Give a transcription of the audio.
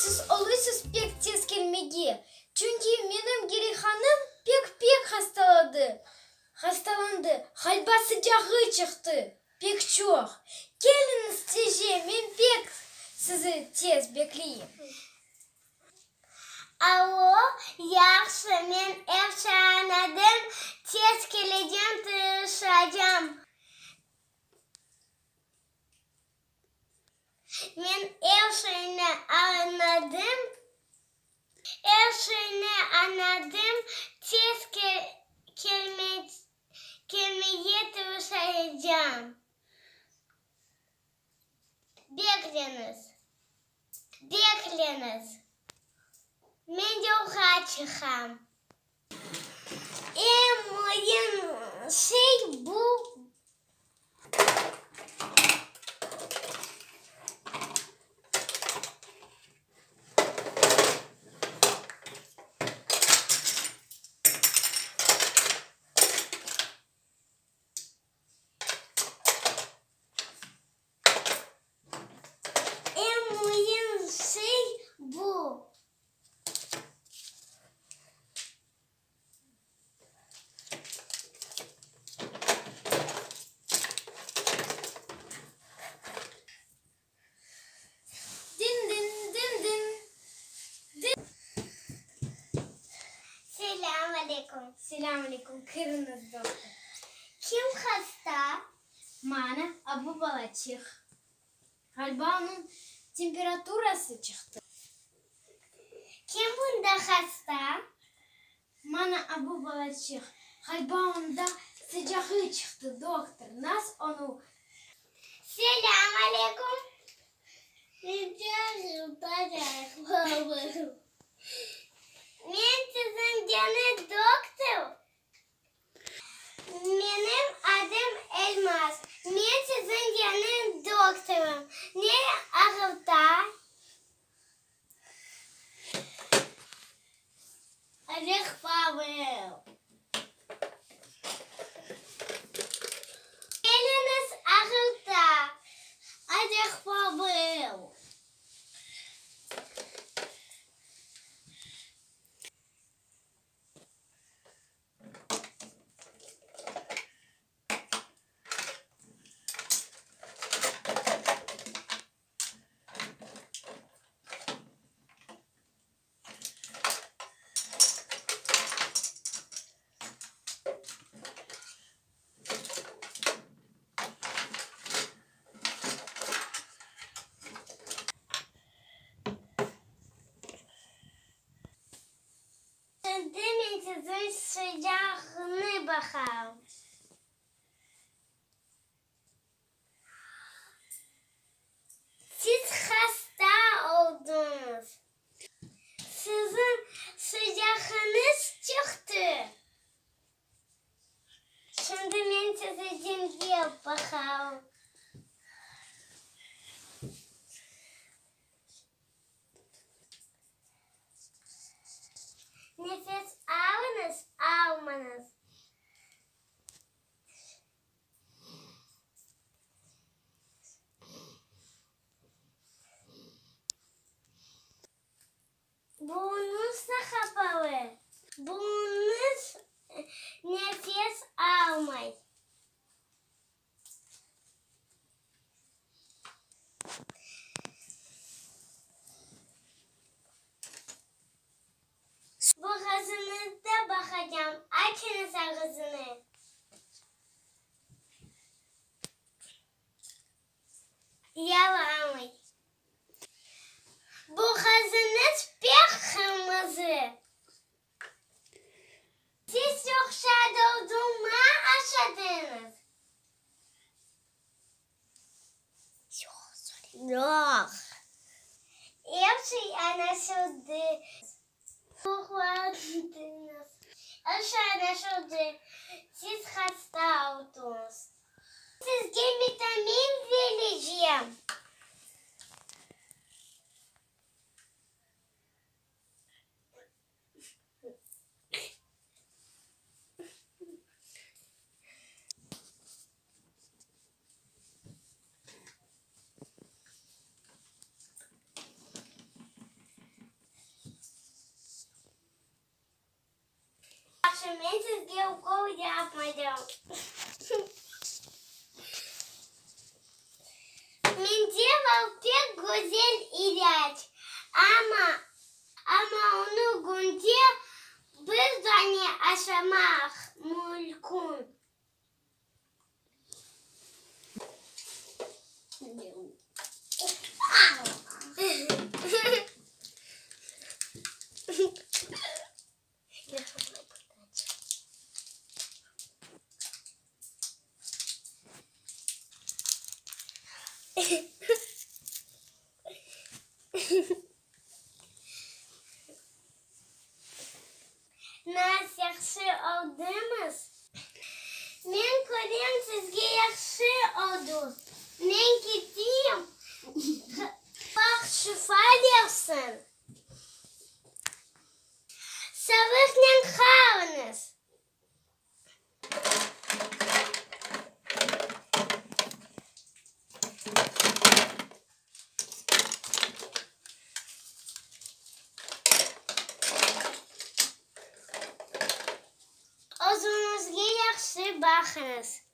Siz oluysız pek tez kelmege, çünki menim Gereyhanım pek-pek hastaladı, hastalandı, ğaliba sıcağı çıqtı pek çoq. Keliñiz tezce, men pek sizi tez bekleyim. Allo, yahşı, men er şey añladım, tez kelecem, tırışacam. Men er şeyni añladım, er şeyni añladım, tez kelmege tırışacam. Bekleñiz, bekleñiz, men yolğa çıqam. Eñ müim şey bu. Eñ müim şey bu. Din-din, din-din, din. Selâm aleyküm. Selâm aleyküm, kiriñiz, doktor. Kim hasta? Mana, a bu balaçıq. Ğaliba onıñ temperaturası çıqtı. Kim bunda hasta? Mana, a bu balaçıq. Ğaliba onda sıcağı çıqtı, doktor. Nas onı. Selâm aleyküm. Men siziñ yañı doktor. Menim adım Elmaz. Men siziñ yañı doktorım. Ne ağırta? Oleg Pavel. Eliñiz ağırta. Oleg Pavel. Şimdi men siziñ sıcağını baqam. Siz hasta oldıñız. Siziñ sıcağıñız çıqtı. Şimdi men sizi diñlep baqam. Nefes alıñız, almañız. Burnuñız da qapalı. Burnuñız nefes almay. Boğazıñızda baqacam, açıñız ağızını. Yaramay. Boğazıñız pek qırmızı. Siz yoqsa dondurma aşadıñız? Yoq. Er şey añlaşıldı. Suqlandıñız. Er şey añlaşıldı. Siz hasta olduñız. Sizge vitamin berecem. Yahşı, men sizge ukol yapmadım. Mende bar pek güzel ilâc, amma, amma onı künde bir dane aşamaq mümkün. Nasıl, yahşı oldıñız? Men körem, sizge yahşı oldı. Men keteyim, Allah şifa bersin. Sağlıqnen qalıñız. Özüñizge yahşı baqıñız.